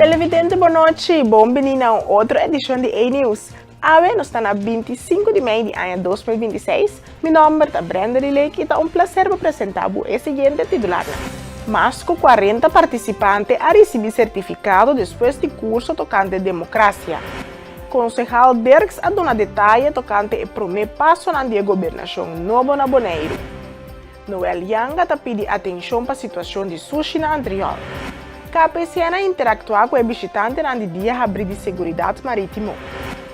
Televidente bon nochi, bon bini na un otro edicion di A-News. Awe nos ta na 25 di mei di aña 2026. Mi nomber ta Brenda Rilek y ta un placer pa presenta bo e siguiente titularnan. Mas cu 40 participante a ricibi certificado despues di curso tocante democracia. Konsehal Dirks a duna detaye tokante e promé pasonan di e gobernashon nobo na Boneiru. Noel Janga ta pidi atenshon pa situashon di sushi na Antriol. KPCN a interaktuá ku e bishitantenan di Dia Habrí di Seguridat Marítimo.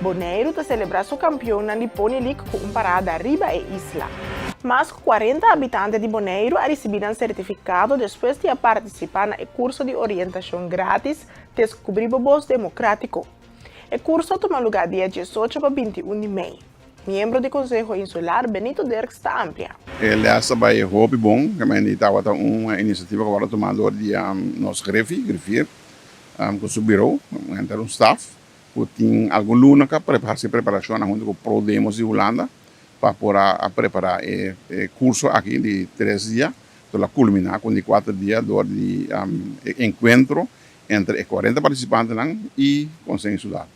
Boneiru ta selebrá su kampionnan di Pony League ku un parada riba e isla. Mas ku 40 habitante di Boneiru a risibí nan sertifikado despues di a partisipá na e kurso di orientashon grátis Deskubrí bo bos demokrátiko. E kurso a tuma lugá dia 18 pa 21 di mei. Miembro di Konseho Insular Benito Dirks ta amplia. E lès a bai hopi bon, kementi tabata un inisiativa ku a wòrdu tumá dor di nos griffie, griffier, ku su birou, henter un staf ku tin algun luna ku a hasi preparashonnan huntu ku ProDemos di Hulanda pa por a prepará e kurso aki di tres dia, ku lo a kulminá ku un di kuater dia dor di e enkuentro entre e 40 partisipantenan i Konseho Insular.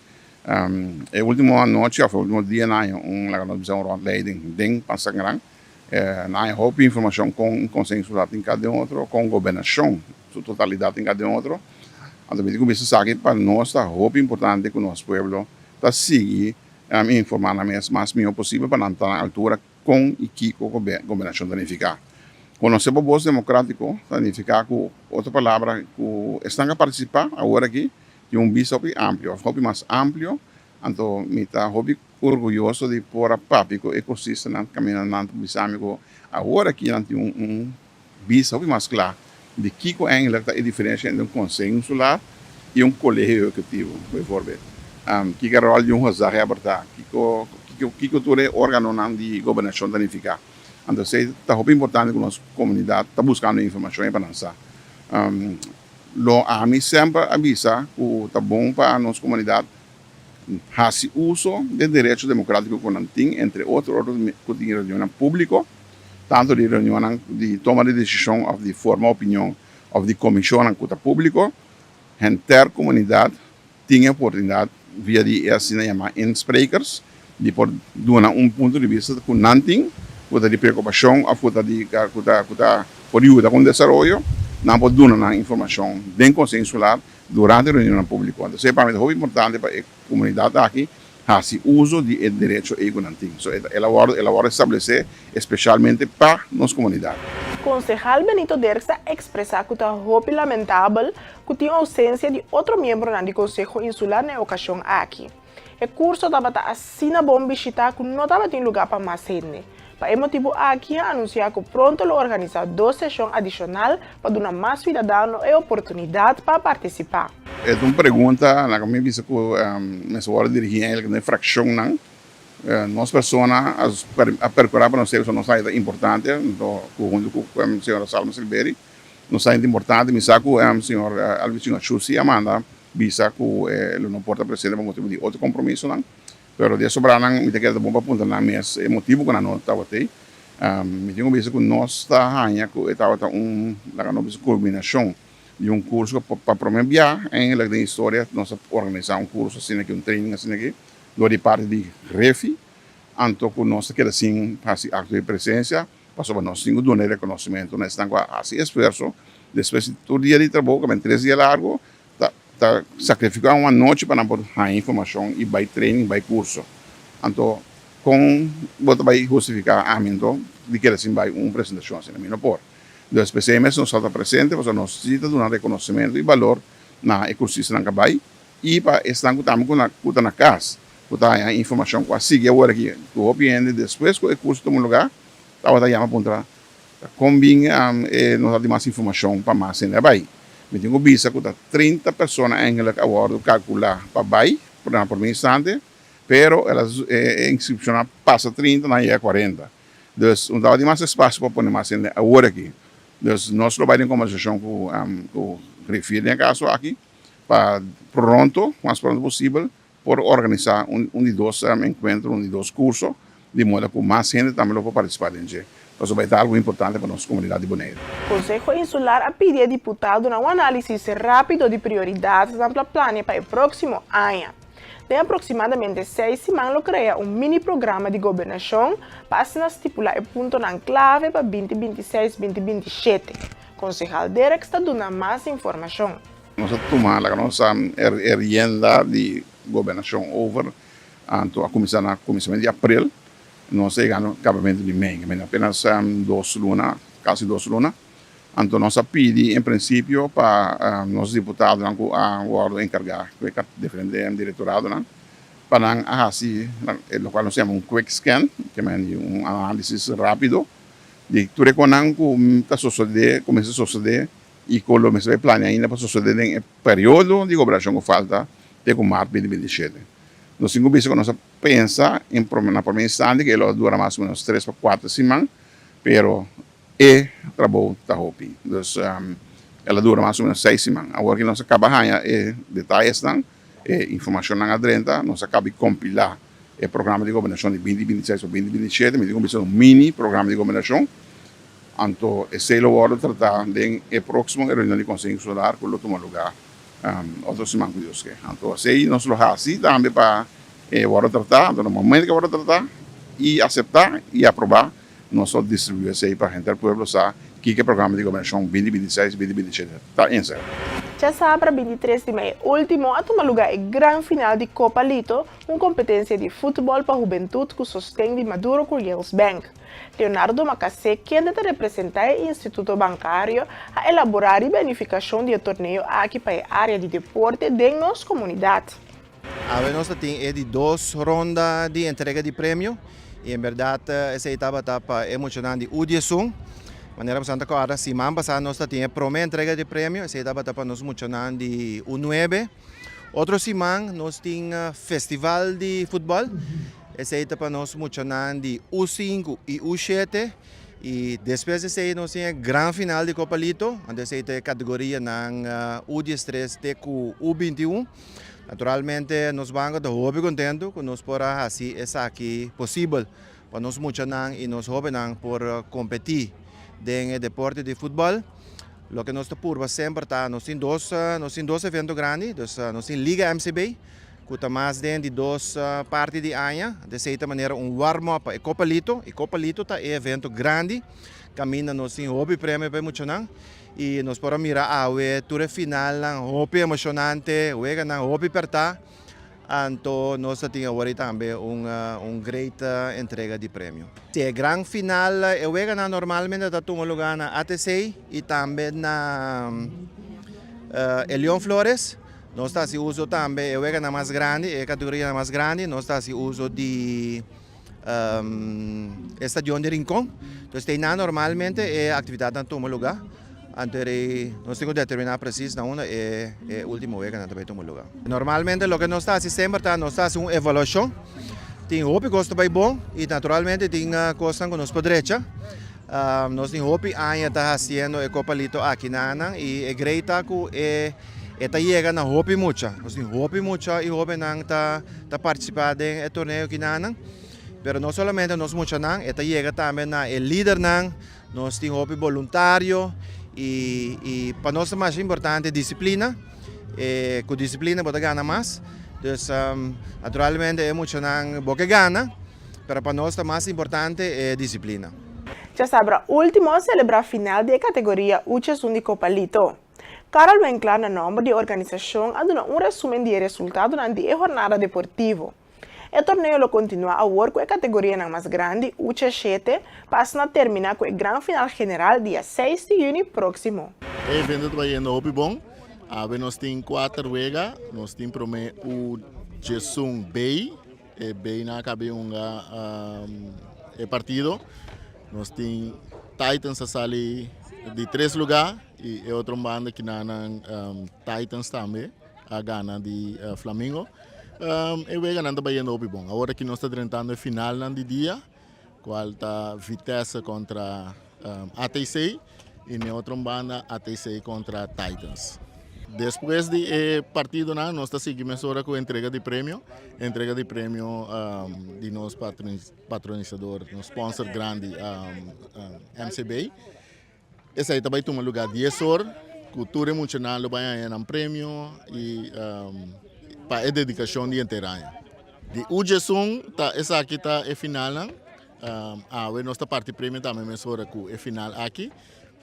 E ultimo anochi of e ultimo dia nan haña un laga nos bisa un rondleiding den Pansangran. Nan haña hopi informashon kon Konseho Insular tin ka den otro, kon gobernashon su totalidat tin ka den otro. Anto mi tin ku bisa esaki pa nos ta hopi importante ku nos pueblo ta sigui informa nan mes mas mihó posibel pa nan ta na altura Kon i kiko gobernashon ta nifiká? Konosé bo bos demokratiko ta nifiká ku otro palabra ku esnan ku a partisipá awor aki tin un bista hopi amplio òf hopi mas amplio. Anto mi ta hopi orguyoso di por a papia ku e kursistanan kaminda nan ta bisa mi ku awor aki nan tin un Bisa hopi mas kla di kiko eigenlijk ta e diferensha entre un konseho insular i un kolegio ehekutivo, bijvoorbeeld. Kiko e ròl di un gezaghebber ta? Kiko kiko tur e organonan di gobernashon ta nifiká? Anto esei ta hopi importante ku nos komunidat ta buskando informashon ei pa nan sa. Lo ami semper a bisa ku ta bon pa nos komunidat hasi uso di e derecho demokratiko ku nan tin, entre otro ora ku tin reunionnan públiko, tantu di reunionnan di toma di desishon òf di forma opinion òf di komishonnan ku ta públiko, henter komunidat tin e oportunidat via di e asina yamá insprekers di por duna un punto di bista ku nan tin ku ta di preokupashon òf ku ta di ku ta ku ta por yuda ku un desaroyo, nan por duna nan informashon den Konseho Insular Durante reunionnan públiko. Entonces pa mi ta hopi importante pa e komunidat aki hasi uso di e derecho ei ku nan tin. So el a wòrdu el a wòrdu establesé espeshalmente pa nos komunidat. Konsehal Benito Dirks ta ekspresá ku ta hopi lamentabel ku tin ousensia di otro miembronan di Konseho Insular na e okashon aki. E kurso tabata asina bon bishitá ku no tabatin lugá pa mas hende. Pa e motibu aki a anunsiá ku pronto lo organisá dos seshon adishonal pa duna mas siudadano e oportunidat pa partisipá. E ta un pregunta na ku mi bisa ku mester wòrdu dirigí eigenlijk na e frakshonnan. Nos persona a perkurá pa nos ser nos sa e ta importante, anto ku huntu ku señora Salma Silveri nos sa e ta importante. Mi sa ku señor Elvis Shusi a manda bisa ku lo no por ta presente pa motibu di otro kompromisonan. Pero di e sobranan mi ta kere ta bon pa puntra nan mes e motibu ku nan no tabata ei. Mi tin ku bisa ku nos ta haña ku e tabata un, laga nos bisa, kulminashon di un kurso ku pa promé bia eigenlijk den historia nos a organisá un kurso asina aki, un training asina aki dor di parti di Refi, anto ku nos ta keda sin hasi akto di presensia pasobra nos tin ku duna e rekonosementu na esnan ku a hasi esfuerso despues di tur dia di trabou, ku a bini tres dia largu. Ta ta sakrifiká un anochi pa nan por haña informashon i bai training, bai kurso. Anto kon bo ta bai hustifiká ami anto di keda sin bai un presentashon asina? Mi no por. Dus p'esei mes nos ta presente pasobra nos si ta duna rekonosementu i balor na e kursistanan ku a bai i pa esnan ku tambe ku ta na kas ku ta haña informashon ku a sigui awor aki ku hopi hende despues ku e kurso tuma lugá tabata yama puntra Ta kon bin e nos a di mas informashon pa mas hende a bai. Mi tin ku bisa ku ta 30 persona eigenlijk a wòrdu kalkulá pa bai na promé instante, pero el a e inskripshon a pasa 30 nan a yega 40. Dus no tabatin mas espasio pa pone mas hende awor aki. Dus nos lo bai den kombersashon ku ku griffier den e kaso aki pa pronto, mas pronto posibel, Por organisá un di dos enkuentro, un di dos kurso, di moda ku mas hende tambe lo por partisipá den dje. Pasobra e ta algu importante pa nos komunidat di Boneiru. Konseho Insular a pidi e diputadonan un análisis rápido di prioridatnan pa plania pa e próksimo aña. Den aproksimadamente seis siman lo krea un mini programa di gobernashon pa asina stipulá e puntonan klave pa 2026, 2027. Konsehal Derks ta duna mas informashon. Nos a tuma laga nos e rienda di gobernashon over anto a kuminsá na kuminsamentu di aprel. Nos a yega na kabamentu di mei, apenas dos luna, kasi dos luna. Anto nos a pidi en prinsipio pa nos diputadonan ku a wòrdu enkargá ku e diferente direktoradonan pa nan a hasi lokual nos yama un quick scan, ke men di un análisis rápido di tur e konan ku ta sosodé, ku mester sosodé i ku lo mester bai plania ainda pa sosodé den e periodo di gobernashon ku falta te ku mart 2027. Nos tin ku bisa ku nos a pensa na promé instante ku e lo a dura mas o ménos tres pa kuater siman, pero E trabou ta hopi. Dus el a dura mas o menos seis siman. Awor ki nos a kaba haña e detayesnan, e informashonnan a drenta, nos a kaba di kompilá e programa di gobernashon di 2026 pa 2027. Mi tin ku bisa un mini programa di gobernashon. Anto esei lo wòrdu tratá den e próksimo reunion di Konseho Insular ku lo tuma lugá otro siman ku Dios ke. Anto esei nos lo hasi tambe pa e wòrdu tratá. Anto na momento ku e wòrdu tratá i aseptá i aprobá, Nos ta distribuí esei pa henter pueblo sa kiko e programa di gobernashon 2026, 2027 ta enserá. Djasabra 23 di mei último a tuma lugá e gran final di Copa Lito, un kompetensia di futbòl pa hubentut ku sosten di Maduro Curiels Bank. Leonardo Makasé kende ta representá e instituto bankario a elaborá riba e nifikashon di e torneo aki pa e área di deporte den nos komunidat. Awe nos ta tin e di dos ronda di entrega di premio y en berdad esey tabata pa e muchanan di U 11. Manera boso ta corda siman pasa nos ta tin e prome entrega di premio, esey tabata pa nos muchanan di U 9. Otro siman nos tin festival di futbol, esey ta pa nos muchanan di U 5 y U 7. Y despues di esey nos tin e gran final di Copa Lito, anto esey ta e categorianan U 13 te cu U 21. Naturalmente nos banco ta hopi contento cu nos por a haci esaki posibel pa nos muchanan y nos hobennan por competi den e deporte di futbol. Loke nos ta purba semper ta nos tin dos nos tin dos evento grandi, dus nos tin Liga MCB cu ta mas den di dos parti di aña, di cierta manera un warm up pa e Copa Lito y Copa Lito ta e evento grandi caminda nos tin hopi premio pa e muchanan. Y nos por a mira awe tur e finalnan hopi emocionante, weganan hopi perta. Anto nos ta tin awor tambe un un great entrega di premio. Si e gran final, e weganan normalmente ta tuma lugar na ATC y tambe na Elion Flores. Nos ta haci uso tambe e weganan mas grandi, e categorianan mas grandi, nos ta haci uso di E stadion di Rincon. Entonces te einan normalmente e actividadnan tuma luga. Anto e nos tin cu determina precies na unda e e ultimo weganan ta bay tuma luga. Normalmente loke nos ta haci semper ta nos ta haci un evaluacion. Tin hopi cos ta bay bon y naturalmente tin cosnan cu nos por drecha. Nos tin hopi aña ta haciendo e Copa Lito aki nanan y e grey ta cu e e ta yega na hopi mucha. Nos tin hopi mucha y hobennan ta ta participa den e torneo aki nanan. Pero no solamente nos muchanan, e ta yega tambe na e lidernan, nos tin hopi boluntario y y pa nos ta masha importante disciplina. E cu disciplina bo ta gana mas. Dus naturalmente e muchanan bo ke gana. Pero pa nos ta mas importante e disciplina. Djasabra ultimo a celebra final di e categoria Uchesun di Copa Lito. Carol Winklaar na nomber di e organisacion a duna un resumen di e resultadonan di e hornada deportivo. E torneo lo continua awor cu e categorianan mas grandi, Uche 7, pa asina termina cu e gran final general dia 6 di juni proximo. E evento ta bayendo hopi bon. Awe nos tin kuater wega. Nos tin prome U 11 B. E beinan a kabe hunga e partido. Nos tin Titans a sali di tres lugá i e otro banda kinanan Titans tambe a gana di Flamingo. E weganan ta bayendo hopi bon. Awor aki nos ta drentando e finalnan di dia kual ta Vitesse kontra ATC i na e otro banda ATC kontra Titans. Despues di e partidonan nos ta sigui mesora ku entrega di premio, entrega di premio di nos patronisador, nos sponsor grandi MCB. Esei ta bai tuma lugá dies or ku tur e muchanan lo bai haña nan premio i pa e dedikashon di henter aña. Di Ujesun ta esaki ta e finalnan. Awe nos ta parti premio tambe mesora ku e final aki.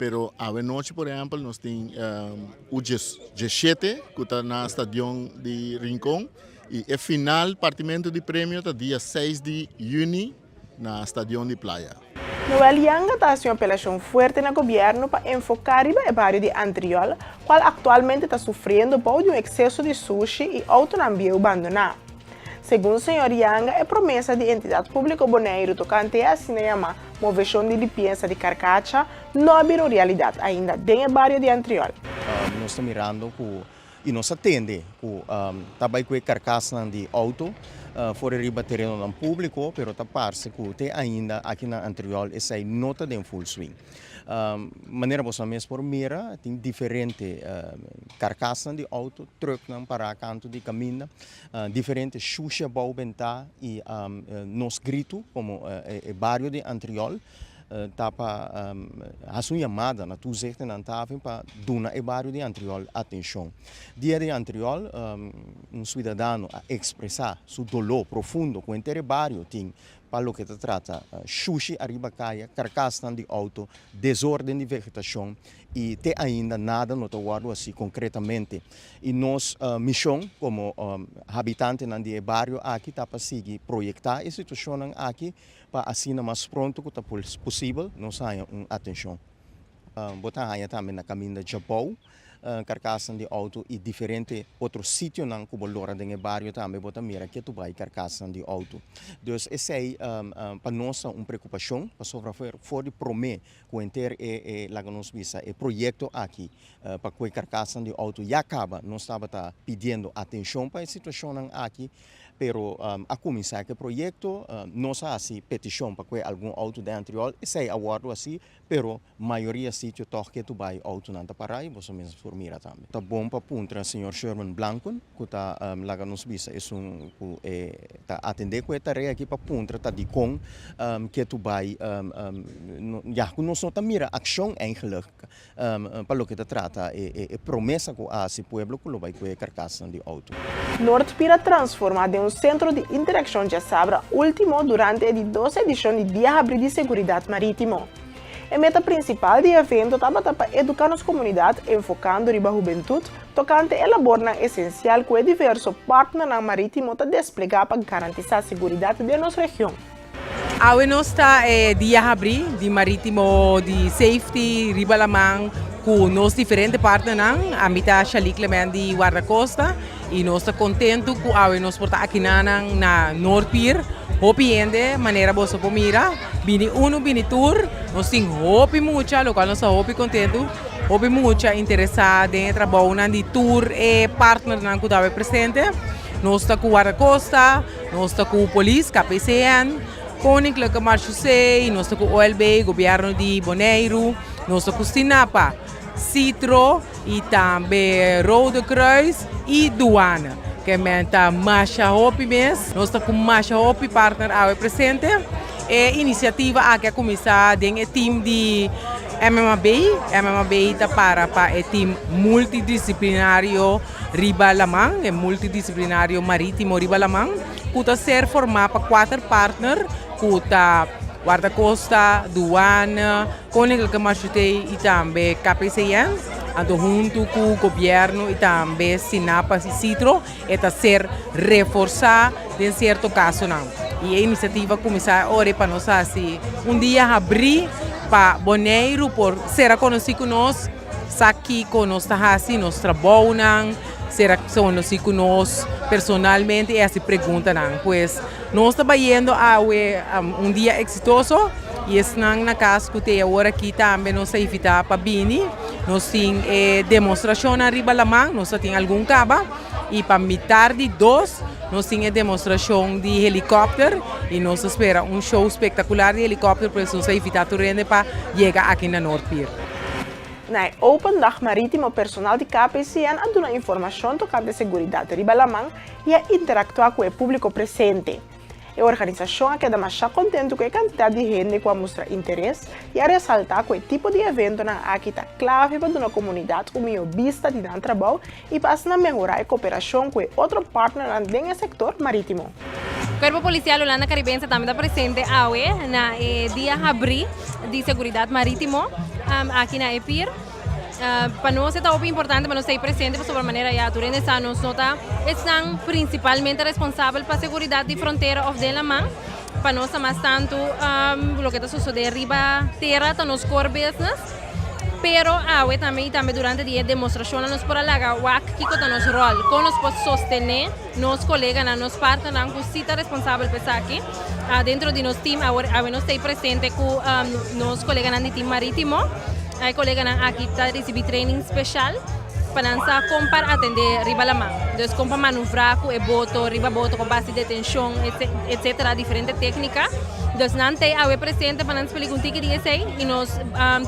Pero awe nochi por ehempel nos tin U-17 ku ta na stadion di Rincon i e final partimentu di premio ta dia seis di yüni na stadion di Playa. Noel Yanga ta hasi un apelashon fuerte na gobièrnu pa enfoká riba e bario di Antriol, kual aktualmente ta sufriendo bou di un ekseso di sushi i outonan bieu bandoná. Segun señor Yanga e promesa di Entidat Públiko Boneiru tokante e asina yamá moveshon di limpiesa di karkacha no a bira un realidat ainda den e bario di Antriol. Nos ta mirando ku i nos a tende ku ta bai ku e karkasnan di outo for riba terenonan públiko, pero ta parse ku te ainda aki na Antriol esei no ta den full swing. Manera boso mes por mira tin diferente karkasnan di outo, trùknan pará kantu di kaminda. Diferente shushi abou bentá i nos gritu komo e bario di Antriol ta pa hasi un yamada na toezichtennan taven pa duna e bario di Antriol atenshon. Dia di Antriol un suidadano a ekspresá su doló profundo ku henter e bario tin pa loke ta trata shushi ariba kaya, karkasnan di outo, desorden di vegetashon i te ainda nada no ta wòrdu hasi konkretamente. I nos mishon komo habitantenan di e bario aki ta pa sigui proyektá e situashonnan aki pa asina mas pronto ku ta posibel nos haña un atenshon. Bo ta haña tambe na kaminda Djabou karkasnan di outo i diferente otro sitionan ku bo lora den e bario tambe bo ta mira ke tu bai karkasnan di outo. Dus esei pa nos ta un preokupashon pasobra for di promé ku henter e e laga nos bisa e proyekto aki pa ku e karkasnan di outo ya kaba nos tabata pidiendo atenshon pa e situashonnan aki pero a kuminsá ku e proyekto nos a hasi petishon pa ku e algun outo den Antriol esei a wòrdu hasi Pero mayoria sitio tòg ke tu bai outonan ta pará i boso mes por mira tambe. Ta bon pa puntra señor Sherman Blanken ku ta laga nos bisa esun ku e ta atendé ku e tarea aki pa puntra ta dikon ke tu bai ya ku nos no ta mira akshon eigenlijk pa loke ta trata e promesa ku a hasi pueblo ku lo bai ku e karkasnan di outo. Noordpier a transforma den un sentro di interakshon djasabra ultimo durante e di dos edishon di Dia Habrí di Seguridat Marítimo. E meta prinsipal di e evento tabata pa eduká nos komunidat enfokando riba hubentut tokante e labornan esensial ku e diverso partnernan marítimo ta desplegá pa garantisá seguridat den nos region. Awe nos ta e dia habrí di Marítimo di Safety riba laman ku nos diferente partnernan. Ami ta Shaly Clement di Guardacosta i nos ta kontentu ku awe nos por ta akinanan na Noordpier. Hopi hende, manera boso por mira, bini unu bini tur. Nos tin hopi mucha, lokual nos ta hopi kontentu. Hopi mucha interesá den e trabounan di tur e partnernan ku ta awe presente. Nos ta ku Guardacosta. Nos ta ku polis, KPCN, Koninklijke Marechaussee, nos ta ku OLB, Gobièrnu di Boneiru, nos ta ku Stinapa, Citro i tambe Rode Kruis i Douane. Ke men ta masha hopi mes. Nos ta ku masha hopi partner awe presente. E inisiativa aki a kuminsá den e tim di MMAB. MMAB ta para pa e tim multidisiplinario. Riba laman, e multidisiplinario marítimo riba laman, ku ta ser formá pa kuater partner ku ta Wardakosta, Douane, Koninklijke Marechaussee i tambe KPCN. Anto huntu ku gobièrnu i tambe Stinapa i Citro e ta ser reforsá den sierto kasonan. I e inisiativa kuminsá e ora pa nos hasi un dia habrí pa Boneiru por sera konosí ku nos. Sa kiko nos ta hasi, nos trabounan, sera konosí ku nos personalmente i hasi preguntanan. Pues nos ta bayendo awe un dia eksitoso i esnan na kas ku te awor aki tambe nos ta invitá pa bini. Nos tin e demostrashonnan riba laman, nos ta tin algun kaba i pa mitar di dos nos tin e demostrashon di helikòpter i nos ta spera un show spektakular di helikòpter, pues nos ta invitá tur hende pa yega aki na Noordpier. Na e Open Dag Marítimo personal di KPCN a duna informashon tokante seguridat riba laman i a interaktuá ku e públiko presente. E organisashon a keda masha kontentu ku e kantidat di hende ku a mustra interes i a resaltá ku e tipo di eventonan aki ta klave pa duna komunidat un mihó bista di nan trabou i pa asina mehorá e koperashon ku e otro partnernan den e sektor marítimo. Kuerpo Polisial Hulanda Karibense tambe ta presente awe na e dia habrí di seguridat marítimo aki na e pir. Pa nos e ta hopi importante pa nos ta ei presente pasobra manera ya tur hende sa nos no ta esnan prinsipalmente responsabel pa seguridat di frontera òf den laman. Pa nos ta mas tantu loke ta sosodé riba tera ta nos core business. Pero awe tambe i tambe durante di e demostrashonnan nos por a laga wak kiko ta nos ròl, kon nos por sostené nos koleganan, nos partnernan ku si ta responsabel pa esaki. Dentro di nos team awor awe nos ta ei presente ku nos koleganan di team marítimo. E koleganan aki ta risibí training speshal pa nan sa kon par atendé riba laman. Dus kon pa manuvrá ku e boto, riba boto, kon pa hasi detenshon, etsetera, diferente téknika. Dus nan ta ei awe presente pa nan splika un tiki di esei i nos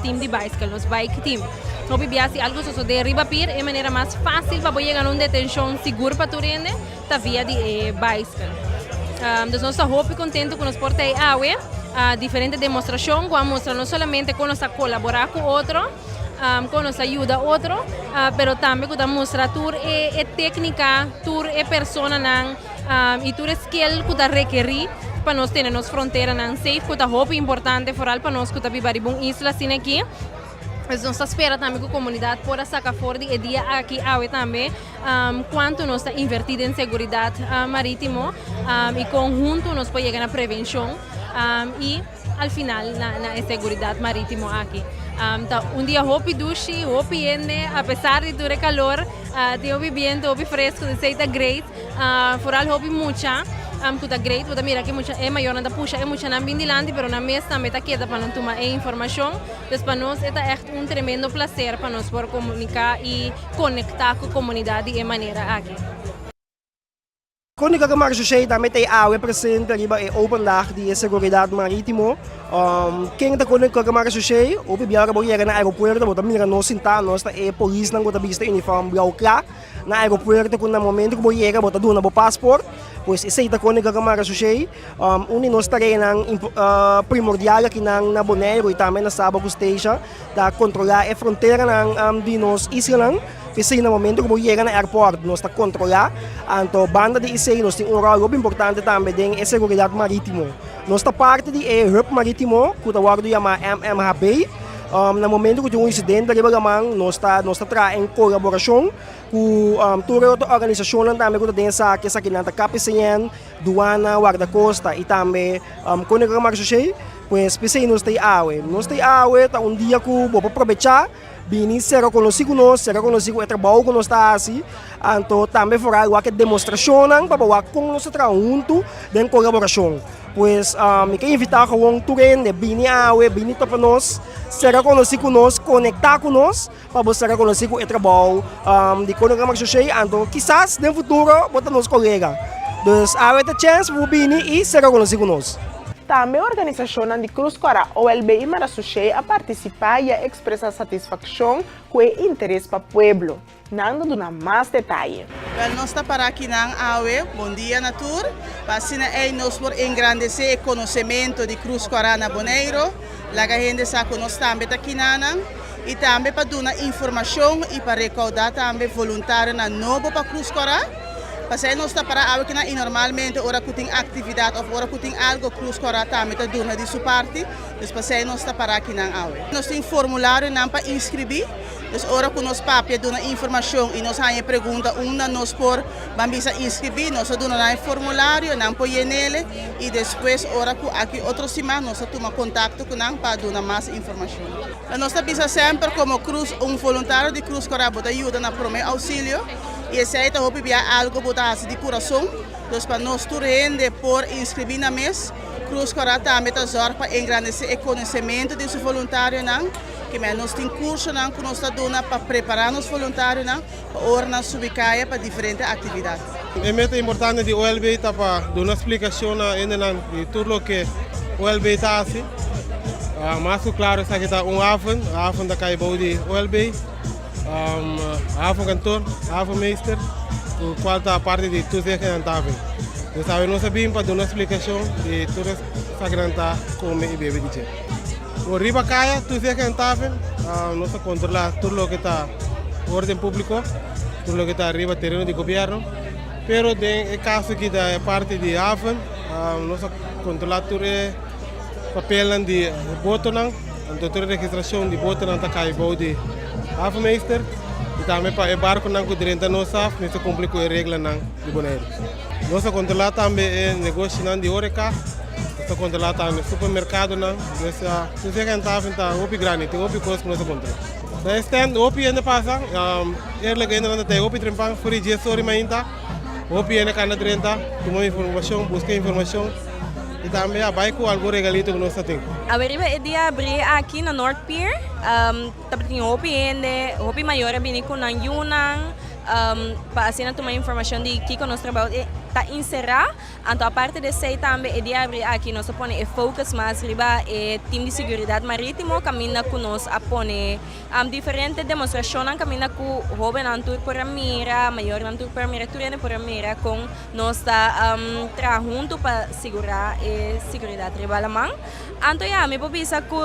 team di baiskel, nos bike team. Hopi bia si algu sosodé riba pir e manera mas fásil pa bo yega na un detenshon sigur pa tur hende ta via di e baiskel. Dus nos ta hopi kontentu ku nos por ta ei awe. Diferente demostrashon ku a mustra no solamente kon nos ta kolaborá ku otro, kon nos ta yuda otro, pero tambe ku ta mustra tur e téknika, tur e personanan i tur e skill ku ta rekerí pa nos tene nos fronteranan safe ku ta hopi importante foral pa nos ku ta biba riba un isla asina aki. Pues nos ta spera tambe ku komunidat por a saka for di e dia aki awe tambe kuantu nos ta invertí den seguridat marítimo i kon huntu nos por yega na prevenshon i al final na e seguridat marítimo aki. Ta un dia hopi dushi, hopi hende apesar di tur e kalor tin hopi bientu, hopi fresku, esei ta great. Foral hopi mucha ku ta great, bo ta mira ku e mayornan ta pusha e muchanan bin dilanti pero nan mes tambe ta keda pa nan tuma e informashon. Dus pa nos e ta ègt un tremendo plaser pa nos por komuniká i konektá ku komunidat di e manera aki. Krónika Mark José tambe ta e awe presente riba e Open Dag di e Seguridat Marítimo. Ken ta Krónika Mark José? Hopi biaha ora bo yega na aeropuerto bo ta mira nos sintá, nos ta e polisnan ku ta bisti uniform blou kla. Na aeropuerto ku na momento ku bo yega bo ta duna bo paspoort, pues esei ta kone ku mara sushei. Un di nos tareanan primordial akinan na Boneiru i tambe na Saba ku Statia ta kontrolá e fronteranan di nos islanan. P'esei na momento ku bo yega na airport nos ta kontrolá. Anto banda di esei nos tin un ròl hopi importante tambe den e seguridat marítimo. Nos ta parti di e hub marítimo ku ta wòrdu yamá MMHB. Na momento ku tin un insidente riba laman nos ta nos ta traha en kolaborashon ku tur e otro organisashonnan tambe ku ta den esaki, esakinan ta KPCN, Duana, Wardakosta i tambe Koninklijke Marechaussee. Pues p'esei nos ta ei awe. Nos ta ei awe ta un dia ku bo por probechá bini sera konosí ku nos, sera konosí ku e trabou ku nos ta hasi, anto tambe foral wak e demostrashonnan pa bo wak kon nos ta traha huntu den kolaborashon. Pues mi ke invitá gewoon tur hende bini awe, bini topa nos, sera konosí ku nos, konektá ku nos pa bo sera konosí ku e trabou di Koninklijke Marechaussee. Anto kisas den futuro bo ta nos kolega. Dus awe ta chèns pa bo bini i sera konosí ku nos. Tambe organisashonnan di Krus Kòrá, OLB i Marasushei a partisipá i a ekspresá satisfakshon ku e interes pa pueblo. Nan ta duna mas detaye. Wel nos ta para akinan awe, bon dia na tur, pa asina ei nos por engrandesé e konosementu di Krus Kòrá na Boneiru, laga hende sa ku nos tambe ta kinanan, i tambe pa duna informashon i pa rekoudá tambe voluntarionan nobo pa Krus Kòrá. Pasei nos ta para awe kinan i normalmente ora ku tin aktividat òf ora ku tin algo Krus Kòrá tambe ta duna di su parti, dus pasei nos ta para akinan awe. Nos tin formularionan pa inskribí. Dus ora ku nos papia duna informashon i nos haña e pregunta unda nos por ban bisa inskribí, nos a duna nan e formulario, nan por yen'ele i despues ora ku aki otro siman nos a tuma kontakto ku nan pa duna mas informashon. Nos ta bisa semper komo Krus, un voluntario di Krus Kòrá bo ta yuda na promé ousilio i esei ta hopi bia algu bo ta hasi di kurason. Dus pa nos tur hende por inskribí nan mes, Krus Kòrá tambe ta zòrg pa engrandesé e konosementu di su voluntarionan. Kimen nos tin kursonan ku nos ta duna pa prepará nos voluntarionan pa ora nan subi kaya pa diferente aktividat. E meta importante di OLB ta pa duna splikashon na hendenan di tur loke OLB ta hasi. Mas ku klaro esaki ta un haven, haven ta kai bou di OLB, havenkantoor, havenmeester, ku kual ta parti di Toezicht en Handhaving. Dus awe nos a bin pa duna splikashon di tur esakinan ta kome i bebe di dje. Bo riba kaya Toezicht en Handhaving nos ta kontrolá tur loke ta orden públiko, tur loke ta riba tereno di gobièrnu, pero den e kaso aki ta e parti di haven nos ta kontrolá tur e Papelnan di e botonan, anto tur e registrashon di botonan ta kai bou di havenmeester i tambe pa e barkunan ku drenta nos haf mester kumpli ku e reglanan di Boneiru. Nos ta kontrolá tambe e negoshinan di horeca, nos ta kontrolá tambe supermerkadonan, dus tur e haven ta hopi grandi, tin hopi kos ku nos ta kontrolá. Na e stand hopi hende pasa, eerlijk hendenan ta tei hopi trempan for di dies ora mainta, hopi hende kanda drenta tuma informashon, buska informashon. I tambe a bai ku algun regalito ku nos ta tin. Awe riba e dia abrí aki na North Pier tabatin hopi hende, hopi mayor a bini ku nan yunan pa asina tuma informashon di kiko nos trabou ta enserá. Anto aparte di esei tambe e dia abrí aki nos a pone e focus mas riba e team di seguridat marítimo kaminda ku nos a pone diferente demostrashonnan kaminda ku hóbennan tur por a mira, mayornan tur por a mira, tur hende por a mira kon Nos ta traha huntu pa sigurá e siguridat riba laman. Anto ya, mi por bisa ku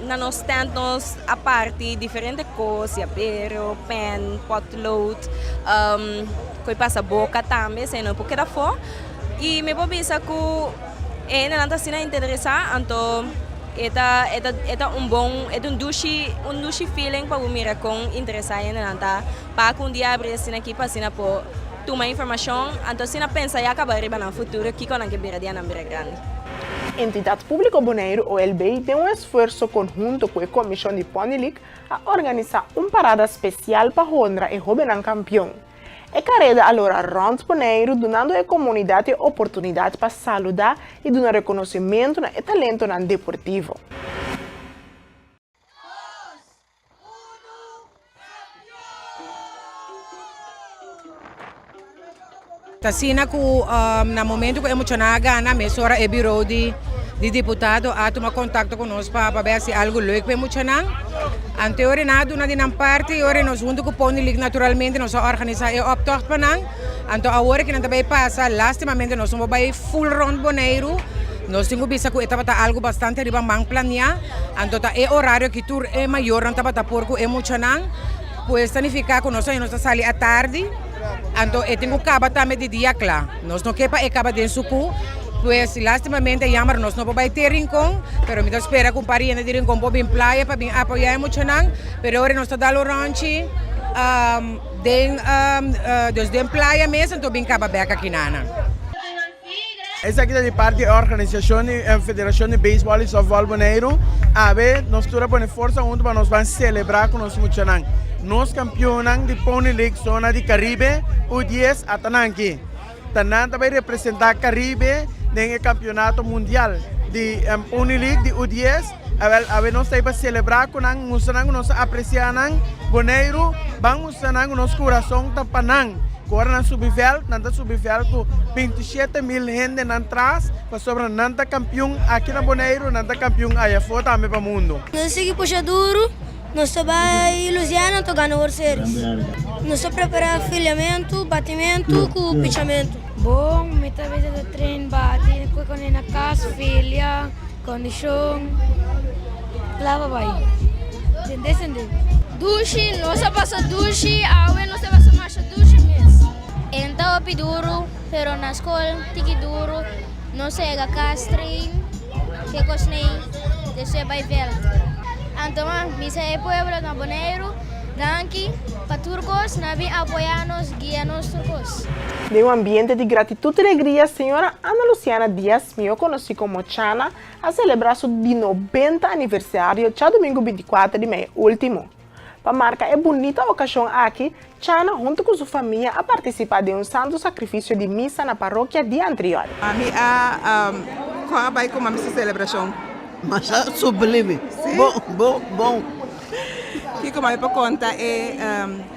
na nos tent nos a parti diferente kos, yabero, pen, potlood, koi pasa boka tambe, esei no por keda afó. I mi por bisa ku e hendenan ta asina interesá, anto e ta e ta e ta un bon e ta un dushi un dushi feeling pa bo mira kon interesá e hendenan ta pa ku un dia abri asina aki pa asina por Tuma informashon, anto asina pensa ya kaba riba nan futuro kiko nan ke bira dia nan bira grandi. Entidat Públiko Boneiru, OLB, den un esfuerso konhunto ku e komishon di Pony League a organisá un parada spesial pa honra e hóbennan kampion. E kareda a lora rònt Boneiru dunando e komunidat e oportunidat pa saludá i duna rekonosimentu na e talentonan deportivo. Ta asina ku na momento ku e muchanan a gana mesora e biro di di diputado a tuma kontakto ku nos pa pa bai hasi algu leuk pa e muchanan. Anto e ora nan a duna di nan parti i ora nos huntu ku Pony League naturalmente nos a organisá e optocht pa nan. Anto awor ku nan ta bai pasa lastimamente nos no por bai full rond Boneiru. Nos tin ku bisa ku e tabata algu bastante riba man planiá. Anto ta e orario ki tur e mayornan tabata por ku e muchanan, pues ta nifiká ku nos nos ta sali atardi, anto e tin ku kaba tambe di dia kla. Nos no ke pa e kaba den sukú, pues lastimamente jammer nos no por bai te Rincon, pero mi ta spera ku un par di hende di Rincon por bin playa pa bin apoyá e muchanan, pero ora nos ta dal un rònchi den dus den playa mes anto bin kaba bèk akinanan. Esaki ta di parti e organisashon di Federashon di Beisbòl i Sòftbòl Boneiru. Awe nos tur a pone forsa huntu pa nos ban selebrá ku nos muchanan. Nos kampionnan di Pony League zona di Karibe U dies a ta nan aki. Ta nan ta bai representá Karibe den e kampionato mundial di Pony League di U dies. Awèl awe nos ta ei pa selebrá ku nan, mustra nan ku nos ta apresiá nan. Boneiru, ban mustra nan ku nos kurason ta pa nan. Ku ora nan subi vèlt, nan ta subi vèlt ku 27 mil hende nan tras, pasobra nan ta kampion aki na Boneiru, nan ta kampion ayafó tambe pa mundu. Nos sigui pusha duru, nos ta bai Louisiana anto gana World Series. Nos ta prepara filiamentu, batimentu ku pichamentu. Bon, mi ta bisa ta train bati ku e na kas, filia, kondishon, kla pa bai. Sende sende. Dushi, nos a pasa dushi, awe nos a pasa masha dushi mes. E no ta hopi duru, pero na skol tiki duru, nos a yega kas train, ke kos nei, despues bai veld. Anto mi sa e pueblo na Boneiru, danki pa tur kos, nan a bin apoya nos, guia nos tur kos. Den un ambiente di gratitud y alegria, señora Ana Luciana Diaz, mihó conoci como Chana, a celebra su di 90 aniversario djadomingo 24 di mei ultimo. Pa marca e bunita ocasion aki, Chana hunto cu su famia a participa den un santo sacrificio di misa na parokia di Antriol. Mami a con a bai cu mami su celebracion? Masha sublime. Bon, bon, bon. Kico mami por conta e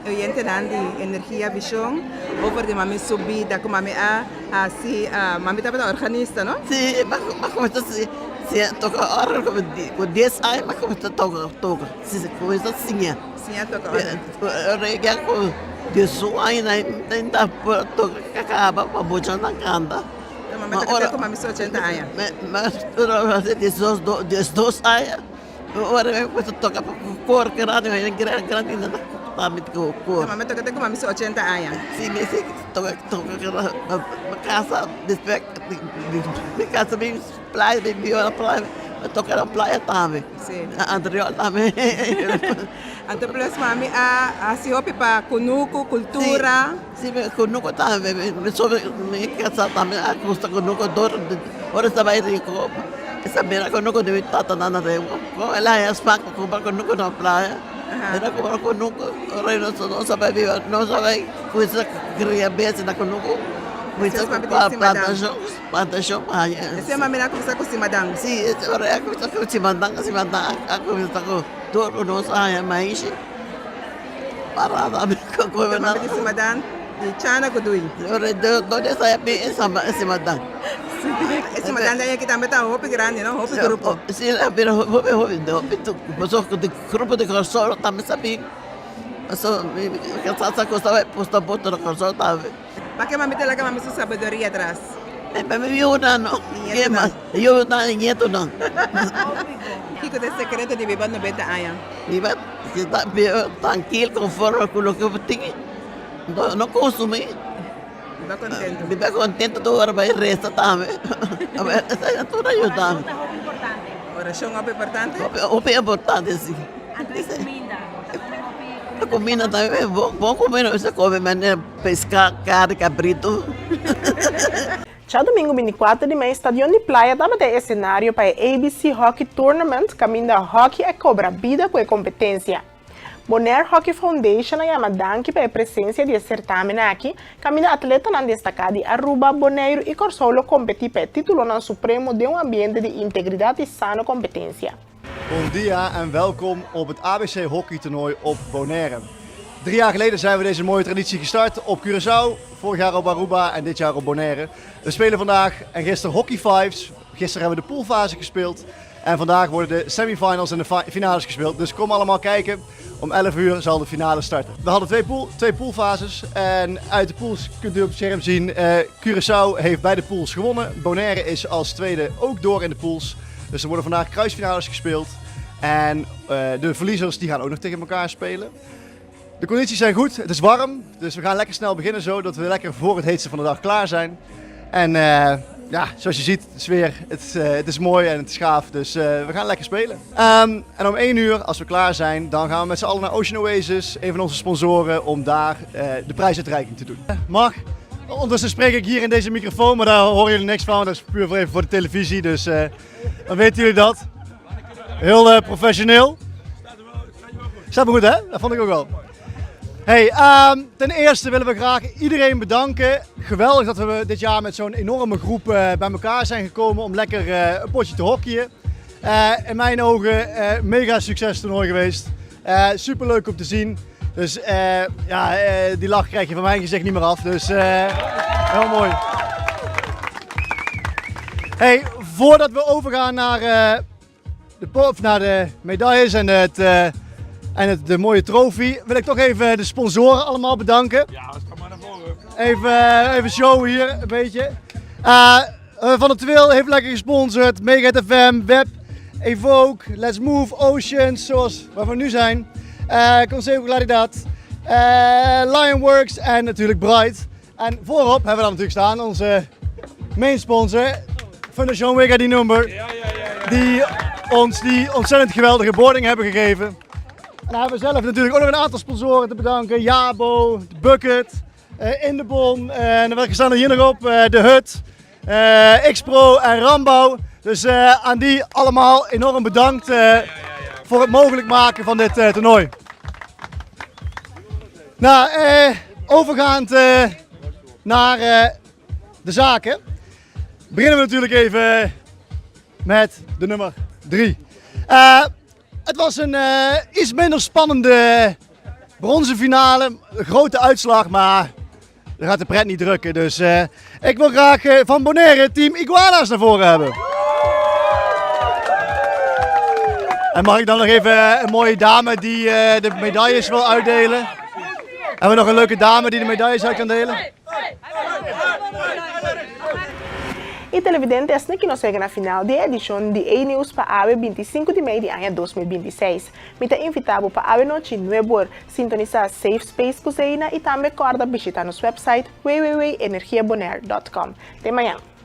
oyentenan di Energia Vision over di mami su bida cu mami a haci? Mami tabata organista, no? Si, a cuminsa si. Siña toka órgano ku dies aña mi a kuminsá toka toka kuminsá siña. Siña toka órgano. Ora e yega ku diesun aña mi ta por toka kaba pa muchanan kanta. Mami ta kanta ku mami su ochenta aña. 12 aña ora mi kuminsá toka pa kor grandi grandi tambe ku kor. Mami toka te ku mami su ochenta aña. Si mi toka toka mi kasa despues mi kasa mi playa mi biba na playa mi toka na playa tambe na anterior tambe. Anto plus mami a hasi hopi pa kunuku kultura. Si mi kunuku tambe mi so mi kasa tambe a gusta kunuku dor ora esta bai rico esta mira kunuku di mi tata nan na rego el a haña smak pa kumpra kunuku na playa el a kumpra kunuku ora nos a bai biba nos a bai kuminsa kria bestia na kunuku kuminsa plantashon plantashon pa haña. Esei mami a kuminsa ku simadan. Si ora e a kuminsa ku simadan simadan a kuminsa ku tur ku nos a haña maishi. Parada mi ko ko na. Mami di simadan di chana ku dui. Ora donde sa ya pi e simadan. E simadan de aki tambe ta hopi grandi no, hopi grupo. Si la bira hopi hopi hopi paso ku di grupo di Kòrsou tambe sa bin. Paso mi kasá sa kosa bai posta boto na Kòrsou tambe. Pake mami ta laga mami su sabiduria atras? Pa mi yunan no. Ke mas? Yunan y nietonan. Kiko ta e sekreto di biba 90 aña? Biba trankil, konforme ku loke bo tin. No konsumí. Biba kontento. Biba kontento tur ora bai resa tambe. Esei tur a yuda mi. Orashon ta hopi importante. Orashon hopi importante? Hopi importante, si. Anto e kuminda? Bo ta kome hopi kuminda? Kuminda tambe, bon kuminda mi sa kome manera. Pesca carne cabrito. Djadumingu 24 di mei Stadion di Playa tabata e esenario pa e ABC Hockey Tournament kaminda hockey a kobra bida ku e kompetensia. Bonaire Hockey Foundation a yama danki pa e presensia di e sertamen aki kaminda atletanan destaká di Aruba, Boneiru i Kòrsou lo kompetí pa e títulonan supremo den un ambiente di integridat i sano kompetensia. Bon dia en welkom op het ABC Hockey Toernooi op Bonaire. Drie jaar geleden zijn we deze mooie traditie gestart op Curaçao, vorig jaar op Aruba en dit jaar op Bonaire. We spelen vandaag en gisteren Hockey Fives. Gisteren hebben we de poolfase gespeeld en vandaag worden de semifinals en de finales gespeeld. Dus kom allemaal kijken. Om 11 uur zal de finale starten. We hadden twee, pool, twee poolfases en uit de pools kunt u op het scherm zien. Uh, Curaçao heeft beide pools gewonnen. Bonaire is als tweede ook door in de pools. Dus er worden vandaag kruisfinales gespeeld. En eh, de verliezers die gaan ook nog tegen elkaar spelen. De condities zijn goed, het is warm, dus we gaan lekker snel beginnen zo, dat we lekker voor het heetste van de dag klaar zijn. En eh, ja, zoals je ziet, de sfeer, het, uh, het is mooi en het is gaaf, dus we gaan lekker spelen. Um, en om 1 uur, als we klaar zijn, dan gaan we met z'n allen naar Ocean Oasis, een van onze sponsoren, om daar de prijsuitreiking te doen. Mag, Ondertussen spreek ik hier in deze microfoon, maar daar horen jullie niks van. Dat is puur voor even voor de televisie, dus dan weten jullie dat. Heel uh, professioneel. Staat me goed, hè? Dat vond ik ook wel. Hey, um, ten eerste willen we graag iedereen bedanken. Geweldig dat we dit jaar met zo'n enorme groep uh, bij elkaar zijn gekomen om lekker uh, een potje te hockeyen. Uh, in mijn ogen mega succes toernooi geweest. Superleuk om te zien. Dus ja, die lach krijg je van mijn gezicht niet meer af. Dus heel mooi. Hey, voordat we overgaan naar, de, naar de medailles en, het, en het, de mooie trofee, wil ik toch even de sponsoren allemaal bedanken. Ja, dat kan maar naar voren. Even, even show hier, een beetje. Van het Twil heeft lekker gesponsord, Mega FM, Web, Evoque, Let's Move, Oceans, zoals waar we nu zijn. Uh, Consejo Claridad, uh, Lionworks en natuurlijk Bright. En voorop hebben we dan natuurlijk staan onze main sponsor, Fondation Wega die number. Ja, ja, ja, Die ons die ontzettend geweldige boarding hebben gegeven. En dan hebben we zelf natuurlijk ook nog een aantal sponsoren te bedanken. Jabo, The Bucket, uh, In de Bon, en welke staan er hier nog op? De Hut, X-Pro en Rambouw. Dus aan die allemaal enorm bedankt voor het mogelijk maken van dit toernooi. Nou, overgaand naar de zaken. Beginnen we natuurlijk even met de nummer 3. het was een iets minder spannende bronzen finale. Grote uitslag, maar dat gaat de pret niet drukken. Dus ik wil graag van Bonaire team Iguana's naar voren hebben. En mag ik dan nog even een mooie dame die de medailles wil uitdelen? Hebben we nog een leuke dame die de medailles uit kan delen? E televidente asina ki nos yega na final di e edishon di E Nieuws pa awe 25 di mei di aña 2026. Mi ta invitá bo pa awe nochi nuebor sintonisá Safe Space ku Zeina i tambe kòrda bishitá nos website www.energiabonaire.com. Te mañan!